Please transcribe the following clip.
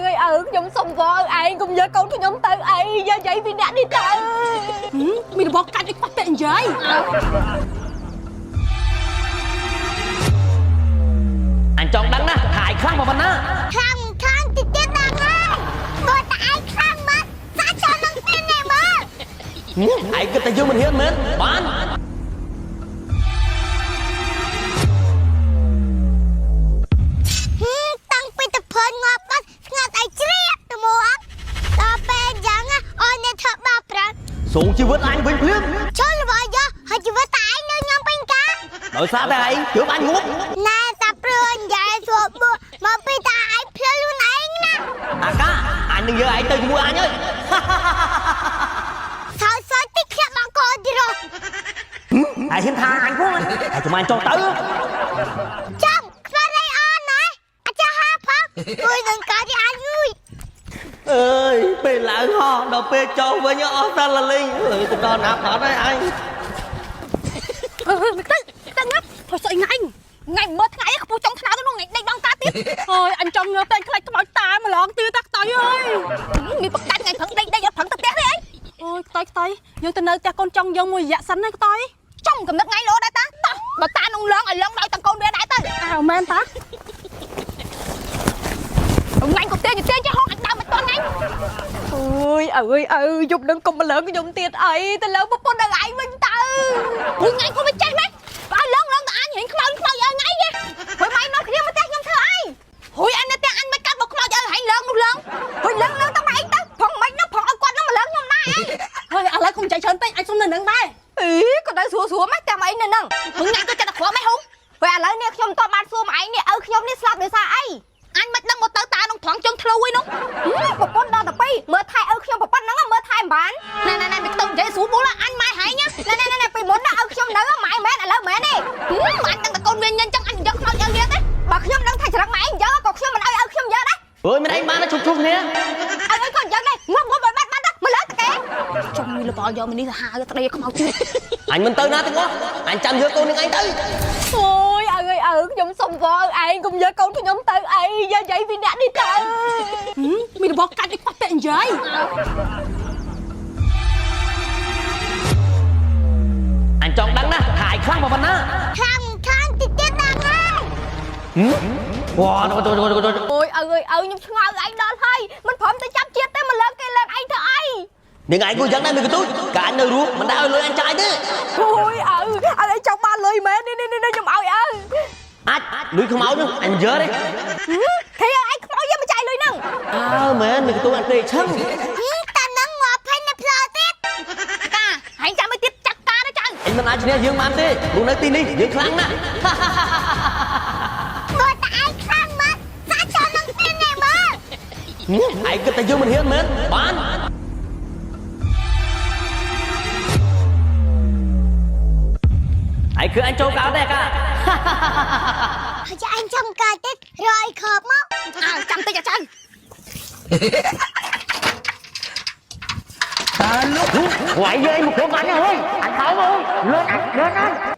ឪអើយឪខ្ញុំសុំវល់ឯងកុំយកកូនខ្ញុំទៅអីយកយាយពីអ្នកនេះទៅ មានរបស់កាច់ឲ្យខ្វះតែនិយាយ អញចង់ដឹងណាស់ថាឯងខ្លាំងប៉ុណ្ណា ខ្លាំងខ្លាំងតិចទៀតដល់ហើយបើតែឯងខ្លាំងមកសាច់ចូលនឹងទីនេះមើល ឯងគិតតែយើងមិនហ៊ានមែនបាន ហឹមតាំងពីតភើងាប់បាត់ស្ងាត់ឯងជ្រាបទៅមកដល់ពេលអញ្ចឹងអូនអ្នកធ្វើបាបប្រាំ សូងជីវិតអញវិញភ្លាម ចូលរបស់យកហើយជីវិតតែឯងនៅញ៉ាំពេញកា ដោយសារតែឯងទើបអញងប់ ណែតាព្រឿនយាយសួរបួមកពីតាឯងភ្លឺខ្លួនឯងណា អាកាអញនឹងយកឯងទៅជាមួយអញហើយ សើសើតិចធ្លាក់បាក់កទៀត ឯងហ៊ានថាអញផងឯងចាំអញចុះទៅ ចាំខ្លាចអីអនណាអាចារ្យហាផងគួយនឹងកើតអញយូយ អើយពេលឡើងហោះដល់ពេលចុះវិញអស់តែលលីងអើយទៅដល់ណាបាត់ហើយអញ អឺទៅទៅងាប់ផុសស្អីថ្ងៃ ថ្ងៃមើលថ្ងៃខ្ពស់ចុងថ្នោតនោះថ្ងៃដេកដងតាទៀត អើយអញចង់ងើបតែខ្លាចខ្មោចតាមម្លងទឺតាខ្តុយអើយ មានប្រកាច់ថ្ងៃប្រឹងដេកដេកអត់ប្រឹងទៅផ្ទះទេអី អូយខ្តុយខ្តុយយើងទៅនៅផ្ទះកូនចង់យើងមួយរយៈសិនណាខ្តុយ ចំកំណត់ថ្ងៃលោដែរតាតោះបើតានោះឡងឲ្យឡងដោយតកូនវាដែរទៅ អើមែនតា ថ្ងៃក៏ទេទេចេះហងអញដើមមិនតន់ថ្ងៃអូយអើយអើយយប់នឹងកុំមកលើខ្ញុំទៀតអីទៅលើប្រពន្ធដល់ឯងវិញទៅមួយថ្ងៃក៏មិនចេះម៉េចបើឡងឡងទៅអញហិញខ្មោចខ្មោចឲ្យថ្ងៃទេហើយម៉ៃមកគ្នាមកផ្ទះខ្ញុំធ្វើអីហួយអញនៅផ្ទះអញមិនកាត់មកខ្មោចឲ្យហែងឡងនោះឡងហួយឡងឡងទៅម៉ែឯងទៅផងមិននោះផងឲ្យគាត់នោះមកឡងខ្ញុំដែរអី ហើយឥឡូវកុំចៃច្រើនពេកអញសុំនៅនឹងដែរ អីក៏ដល់ស្រួលស្រួលម៉េចតាមឯងនៅហ្នឹងថ្ងៃក៏ចិត្តតែគ្រាប់ម៉េចហុំ ពេលឥឡូវនេះខ្ញុំតបានសួរមកឯងនេះឪខ្ញុំនេះស្លាប់ដោយសារអី អញមិនដឹងមកទៅតានោះត្រង់ជើងធ្លូឯនោះ ប្រពន្ធដល់ទៅពីរមើលថែឪខ្ញុំប្រពន្ធហ្នឹងមើលថែមិនបាន ណែណែណែមិនខ្ទង់និយាយស្រួលបួលអញម៉ែហែងណា ណែណែណែពីមុនណាឪខ្ញុំនៅម៉ែមែនឥឡូវមែនទេ អញដឹងតែកូនវាញ៉ាំចឹងអញយកខ្មោចឲ្យវាទេ បើខ្ញុំដឹងថាច្រឹកម៉ែឯងយកក៏ខ្ញុំមិនឲ្យឪខ្ញុំយកដែរ អើយមិនឯងបានជុំជុំគ្នា ឪឯងក៏យកដែរងប់ងប់ឲ្យបាត់បាត់ទៅមកលើតកែ ចង់មានលបយកមីនេះទៅហាទៅស្ដីខ្មោចទៀត អញមិនទៅណាទាំងអស់អញចាំយកកូននឹងឯងទៅ អូយអើយអើខ្ញុំសុំវល់ឯងកុំយកកូនខ្ញុំទៅអីយកយាយពីអ្នកនេះទៅ មានរបស់កាច់ឲ្យខ្វះតែនិយាយ អញចង់ដឹងណាស់ថាឯងខ្លាំងប៉ុណ្ណា ខ្លាំងខ្លាំងតិចទៀតដល់ហើយ វ៉ាចូលចូលចូលចូល អូយអើយអើខ្ញុំឆ្ងល់ឯងដល់ហើយមិនព្រមទៅចាប់ជាតិទេមកលើកគេលើកឯងធ្វើអី នាងឯងគូយ៉ាងដែរមីកទូចកាអញនៅរស់មិនដែលឲ្យលុយអញចាយទេ អូយអើអើឯងចង់បានលុយមែននេះនេះនេះខ្ញុំឲ្យអើ អាចលុយខ្មោចនោះអញយកទេ គេឲ្យឯងខ្មោចយកមកចាយលុយហ្នឹង អើមែនមីកទូចអញទេឈឹង តានឹងងាប់ហើយនៅផ្លូវទៀត កាហែងចាំឲ្យទៀតចាក់តាទៅចៅ អញមិនអាចឈ្នះយើងបានទេព្រោះនៅទីនេះយើងខ្លាំងណាស់ បើតែឯងខ្លាំងមកសាច់ចូលនឹងទីនេះមើល ឯងគិតតែយើងមិនហ៊ានមែនបានឯងគឺអញចូលកោដែរកា ហើយឯងចាំកើតទៀតរយខប់មក អើចាំតិចចៅ វាយយើងមកក្រុមអញហើយអញហៅមកលឿនអញលឿនអញ